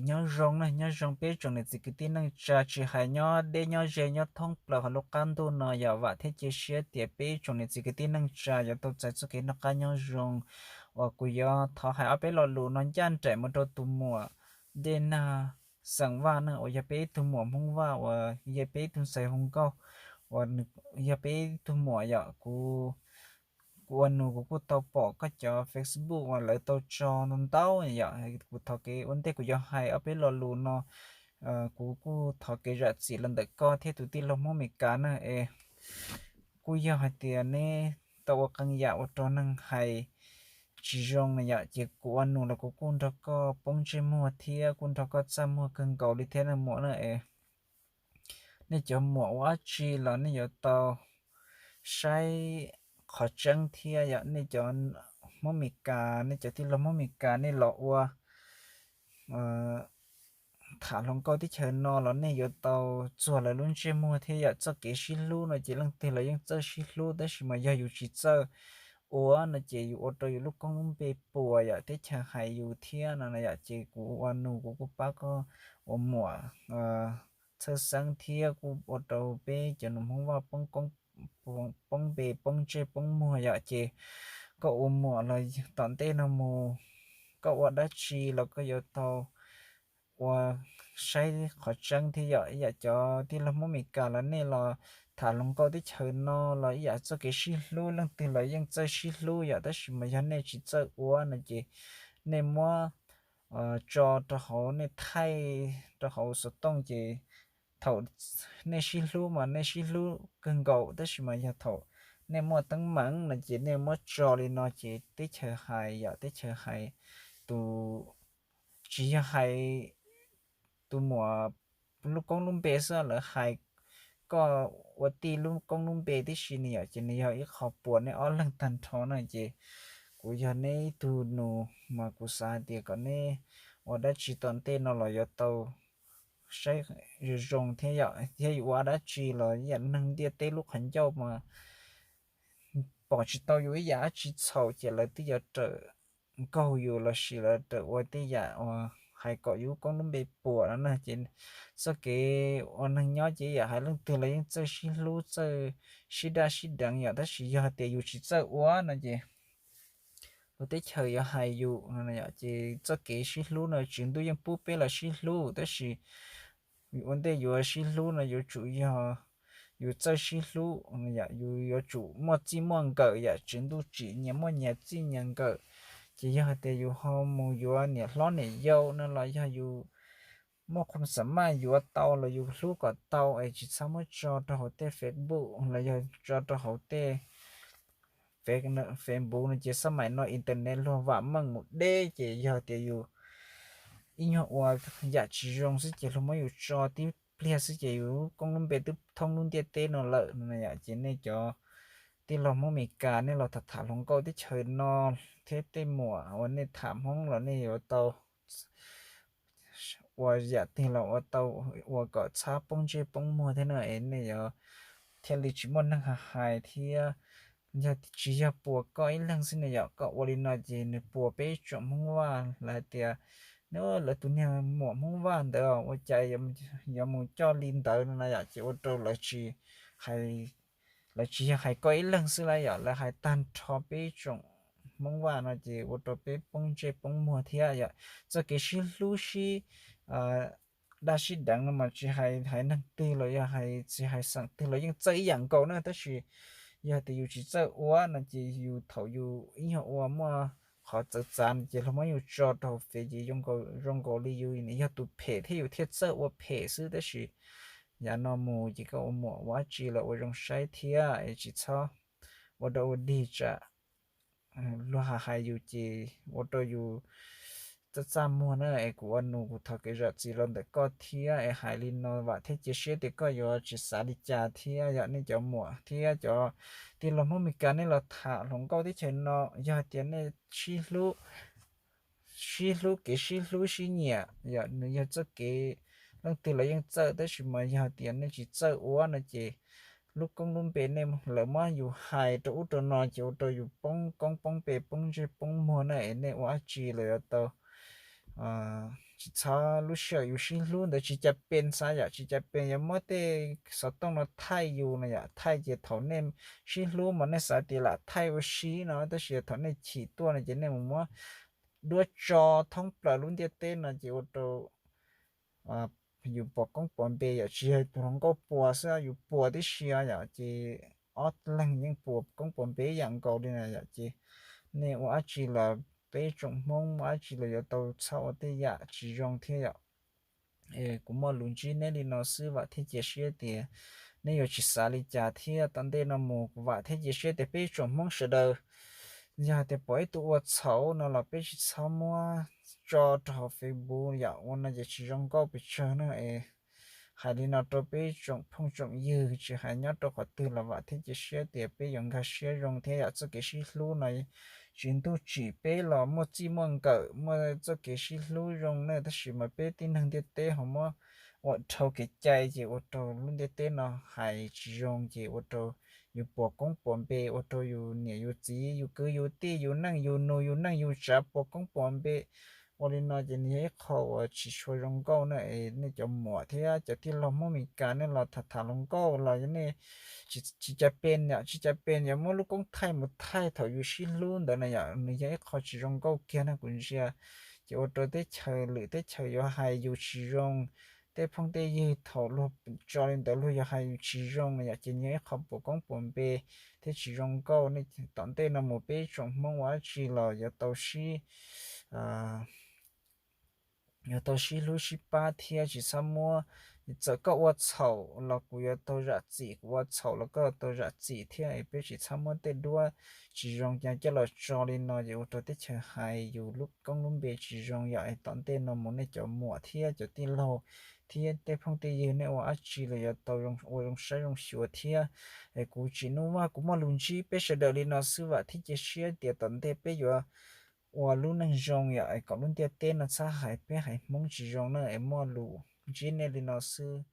Nyob zoo na, nyob zoo peb tsoom niam txiv kwv tij neej tsa, tsis hais nyob deb nyob ze nyob thoob plaws hauv lub qab ntuj no, yog vam thiab cia siab tias peb tsoom niam txiv kwv tij neej tsa yuav tau txais txoj kev noj qab nyob zoo. Uas kuv yuav thov hais ob peb lo lus no ncaj nraim mus rau tus muam Dej Nag xeem Vaj na, uas yog peb ib tug muam Hmoob Vaj uas yog peb ib tug ntxhais hu nkauj, uas yog peb ib tug muam yom. Kuv ua nus kuv kuj tau pom koj cov Facebook uas lawv tau tso ntau ntau yom. Kuv thov kev ua ntej kuv yuav hais ob peb lo lus no, kuv kuj thov kev zam txim los ntawm koj thiab tus tij laug Hmoob Amelikas na es kuj yog hais tias neb tau ua qee yam ua rau neeg hais tsis zoo na yom, ces kuv ua nus los kuv kuj nrog koj poob ntsej muag thiab kuj nrog koj txaj muag kawg nkaus li thiab na muam na es. Nej cov muam ua dab tsi los nej yuav tau saib qhov tseeb thiab yom. Nej cov Hmoob Amelikas, nej cov tij laug Hmoob Amelikas nej los ua tham hluas nkauj teb chaws no los nej yuav tau txuag lawv lub ntsej muag thiab yom. Txoj kev sib hlub no ces leej twg los yeej txawj sib hlub, tab sis mas yog yus tsis txawj ua no ces yus ua rau yus lub koob lub npe puas yom, teb chaws hais yus thiab no yom. Ces kuv ua nus kuv kuj pab koj ua muam txhawj xeeb thiab kuj ua rau peb cov nus Hmoob Vaj poob npe poob ntsej poob muag yom. Ces koj ua muam los tom ntej no mus koj ua dab tsi los koj yuav tau ua saib qhov tseeb thiab yom. Ib yam cov tij laug Hmoob Amelikas los nej los tham hluas nkauj teb chaws no los ib yam txoj kev sib hlub leej twg los yeej txawj sib hlub yom, tab sis mas yog nej tsis txawj ua no ces nej muab tso rau hauv, nej thaij rau hauv xov tooj ces thaum nej sib hlub mas nej sib hlub kawg nkaus, tab sis mas yog thaum nej muaj teeb meem no ces nej muab tso li no ces teb chaws hais yom, teb chaws hais tus, tsis yog hais tus muam lub koob lub npe xwb, lawv hais koj ua tij lub koob lub npe tib si ne yom. Ces nws yog ib qho puas nej ob leeg tag nrho na. Ces kuv yog neb ib tug nus mas kuv xav hais tias kom neb ua dab tsi tom ntej no los yuav tau saib zoo zoo thiab yom, thiab yus ua dab tsi los ib yam neeg ntiaj teb lub qhov ncauj mas pom tsis tau yus ib yam dab tsi txhaum ces lawv twb yuav rawm nkaug yus lossis lawv rawm ua tej yam uas hais kom yus koob lub npe puas no na. Ces txoj kev ua neeg nyob ces yam hais leej twg los yeej txawj sib hlub txawj sib daj sib deev yom, tab sis yog tias yus tsis txawj ua no ces lub teb chaws yuav hais yus no yom. Ces txoj kev sib hlub no Tswv Ntuj yeej pub peb los sib hlub, tab sis ua ntej yuav sib hlub no yuav tsum yog yus txawj sib hlub, yus yuav tsum muaj txij muaj nkawm yom. Tswv Ntuj tsim nyias muaj nyias txij nyias nkawm. Ces yog hais tias yus ho mus yuav niam hlob niam yau no los yog yus muaj qhov xam maj yuav tau los yus hlub kom tau es tsis txhob muab tso rau hauv tej Facebook los yog tso rau hauv tej Facebook no ces xab maim no internet luag vam meej mus deb ces yog tias yus ib nyuag ua yam tsis zoo xwb ces luag muab yus tso tib pliag xwb ces yus koob lub npe twb thoob lub ntiaj teb no lawm no yom. Ces nej cov tij laug Hmoob Amelikas nej los tham tham hluas nkauj teb chaws no thiab tej muam uas nej tham Hmoob los nej yuav tau ua yam twg los ua tau ua kom txhob poob ntsej poob muag thiab no es nej yuav thiaj li tsis muaj neeg hais thiab. Yog tsis yog puas koj ib leeg xwb ne yom, koj ua li no ces nws puas peb tsoom Hmoob Vaj lawv hais tias, nws lawv tus niag muam Hmoob Vaj ntawd ua cas yuav mus coj li ntawd no na yom, ces ua rau lawv tsis hais, lawv tsis yog hais koj ib leeg xwb lawm yom, lawv hais tag nrho peb tsoom Hmoob Vaj no ces ua rau peb poob ntsej poob muag thiab yom. Txoj kev sib hlub sib daj sib deev no mas tsis hais haiv neeg twg los yog hais tsis hais xeem twg los yeej txawj ib yam nkaus na, tab sis yog tias yus tsis txawj ua no ces yus thaum yus ib nyuag ua muaj qhov txawv txav no ces luag muab yus tso rau hauv fev ces zoo nkaus li yus yog tus phem thiab yus thiaj txawj ua phem xwb. Tab sis yav no mus ces koj ua muam ua dab tsi los ua zoo saib thiab es tsis txhob ua dog ua dig tsam luag hais yus ces ua rau yus txaj txaj muag na. Es kuv ua nus kuv thov kev zam txim los ntawm koj thiab es hais li no vam thiab cia siab tias koj yuav tsis xav li cas thiab yom. Nej cov muam thiab cov tij laug Hmoob Amelikas nej los tham hluas nkauj teb chaws no yog tias nej sib hlub, sib hlub kev sib hlub sib nyiam yom, nws yog txoj kev leej twg los yeej txawj, tab sis mas yog tias nej tsis txawj ua no ces lub koob lub npe nej lawv muab yus hais rau ub rau no ces ua rau yus poob koob poob npe poob ntsej poob muag na. Es nej ua dab tsi los yuav tau tsis txhob lub sij hawm yus sib hlub ntawd tsis cas pes xav yom, tsis cas pes yuav muab tej xov tooj no thaij yus no yom. Thaij ces thaum nej sib hlub mas nej xav tias lam thaij ua si no, tab sis thaum nej chim tuaj no ces nej mus muab duab tso thoob plaws lub ntiaj teb no ces ua rau yus pom koob pom npe yom. Tsis yog tus hluas nkauj puas xwb, yus puas tib si yom, ces ob leeg yeej puas koob puas npe ib yam nkaus li na yom. Ces nej ua dab tsi los peb tsoom Hmoob ua dab tsi los yuav tau txhob ua tej yam tsis zoo thiab yom. Kuv muaj lus ntsib neb li no xwb, vam thiab cia siab tias neb yuav tsis xav li cas thiab. Tom ntej no mus kuv vam thiab cia siab tias peb tsoom Hmoob sawv daws, yog tias pom ib tug ua txhaum no los peb tsis txhob muab tso rau hauv Facebook yom, ua no ces tsis zoo nkauj pes tsawg na. Es hais li no rau peb tsoom phooj tsoom ywg, tsis hais nyob rau qhov twg los vam thiab cia siab tias peb yuav nkag siab zoo thiab yom. Txoj kev sib hlub no tsis ntuj tsim peb los muaj txij muaj nkawm, muaj txoj kev sib hlub zoo na, tab sis mas peb tib neeg ntiaj teb ho muab ua dhau kev cai ces ua rau lub ntiaj teb no hais tsis zoo ces ua rau yus puas koob puas npe, ua rau yus niam yus txiv yus kwv yus tij yus neej yus nus yus neej yus tsav puas koob puas npe. Ua li no ces nws yog ib qho uas tsis tshua zoo nkauj na. Es nej cov muam thiab cov tij laug Hmoob Mes Kas nej los tham tham hluas nkauj los nej tsis cas pes yom, tsis cas pes yuav muab lub koob thaij mus thaij thaum yus sib hlub ntawd na yom, nws yog ib qho tsis zoo nkauj kiag na kuv ntsia. Ces ua rau teb chaws lwm teb chaws yuav hais yus tsis zoo, tej phooj tej ywg thaum luag tso li ntawd luag yuav hais yus tsis zoo na yom, ces nws yog ib qho puas koob puas npe thiab tsis zoo nkauj. Nej tom ntej no mus peb tsoom Hmoob ua dab tsi los yuav tau sib yuav tau sib hlub sib pab thiab tsis txhob muab, txawm koj ua txhaum los kuv yuav tau zam txim, kuv ua txhaum los koj yuav tau zam txim thiab. Es peb tsis txhob muab tej duab tsis zoo coj los tso li no ces ua rau teb chaws hais yus lub koob lub npe tsis zoo yom. Es tom ntej no mus nej cov muam thiab cov tij laug thiab tej phooj tej ywg nej ua dab tsi los yuav tau ua zoo saib zoo xyuas thiab. Es kuv Tsim Nuj Vaj kuv muaj lus ntsib peb sawv daws li no xwb, vam thiab cia siab tias tom ntej peb yuav ua lub neej zoo yom, es kom lub ntiaj teb no txhob hais peb haiv Hmoob tsis zoo na. Es muaj lus ntsib nej li no xwb,